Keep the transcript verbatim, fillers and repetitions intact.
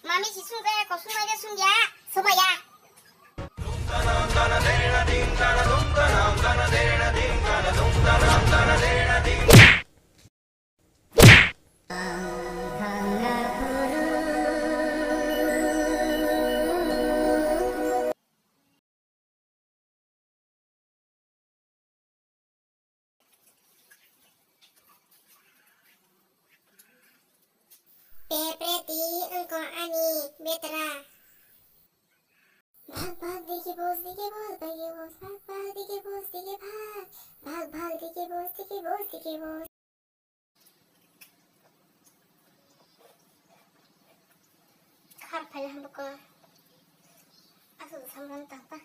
Mami si sung khe kosong mai khe sung ya, soba ya. Pepreti wngkha ani betra. Bhag bhag digi bus digi bus digi bus bhag bhag digi bus digi bhag. Bhag bhag digi bus digi bus digi bus. Khar phai hambuko. Aswk samran tangta.